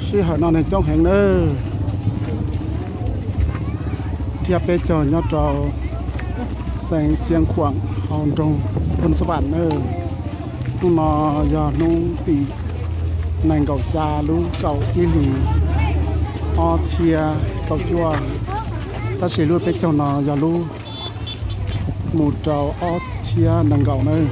Sij hawm no neeg coob heev nawb, thiab peb caug nyob rau xeev Xiav Khuam hauv nroog Phoos Xas Vas nawb. Hnub no yog hnub tim nees nkaum xya lub kaum ib hlis ob txhiab kaum cuaj, tab sis lub peb caug no yog lub mus rau ob txhiab nees nkaum nawb.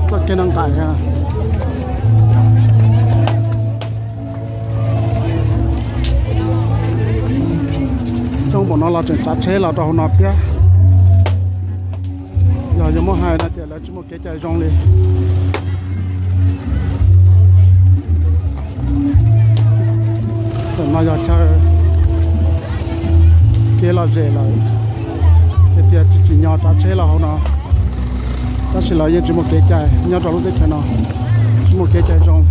Txoj kev no nqaim. Coob npaum no los tseem tsav tsheb los rau hauv no thiab. Yog yuav muab hais no ces lawv tsis muaj kev cai zoo li. Tam no yog chaw kev lom zem lawm, tias tsis tsim nyog tsav tsheb los hauv no, tab sis lawv yeej tsis muaj kev cai nyob rau lub teb chaws no, tsis muaj kev cai zoo.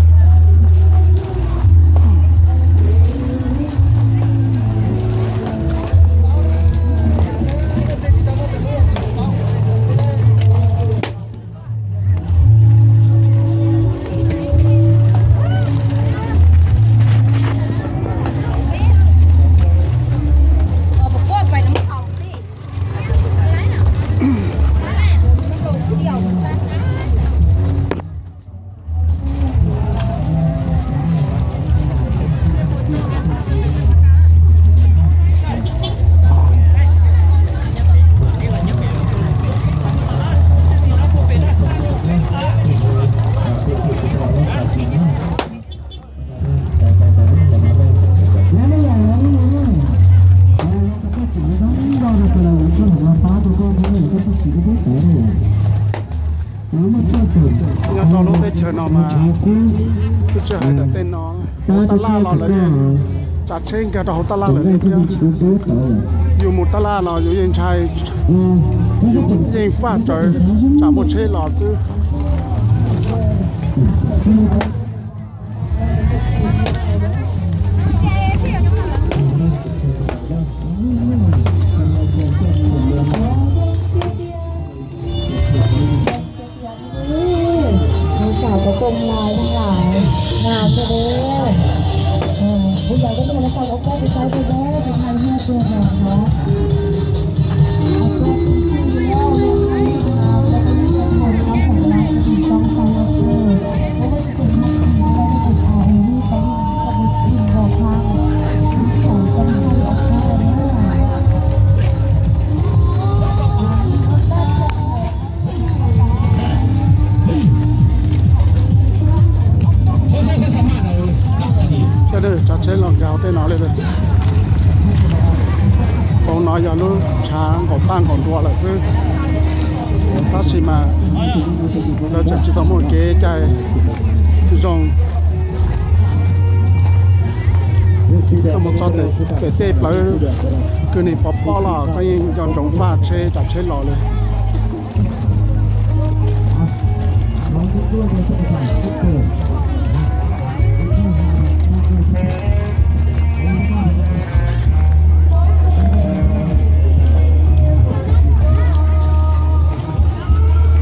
Nyob rau lub teb chaws no mas twb tsis hais tias tej no, hauv tab laj los lawv yeej tsav tsheb nkag rau hauv tab laj lawm li thiab. Yus mus tab laj los yus yeej ntshai, yus yeej faj rawv tsam muaj tsheb los xwb. Cov neeg tsav tsheb los nkag hauv tej no li. Hauv no yog lub tshav nqaum paj nqaum nruas lawm xwb, tab sis mas lawv tseem tsis tau muaj kev cai zoo. Koj mus txog pem tej plawv kwj neeg pov pob los koj yeej nco ntsoov faj tsheb tsam tsheb los li.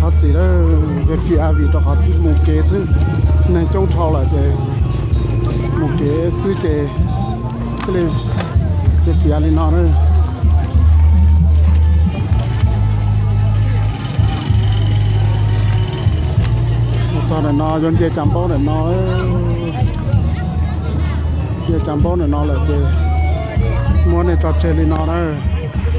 Thov txim lawm, fiav vim rau qhov mus kev xwb, neeg coob dhau lawm ces mus kev xwb ces thiaj li fiav li no na. Mus txog ntawm no yuav nce cas npaub ntawm no, nce cas npaub ntawm no lawm ces Muab nej tso tseg li no nawb.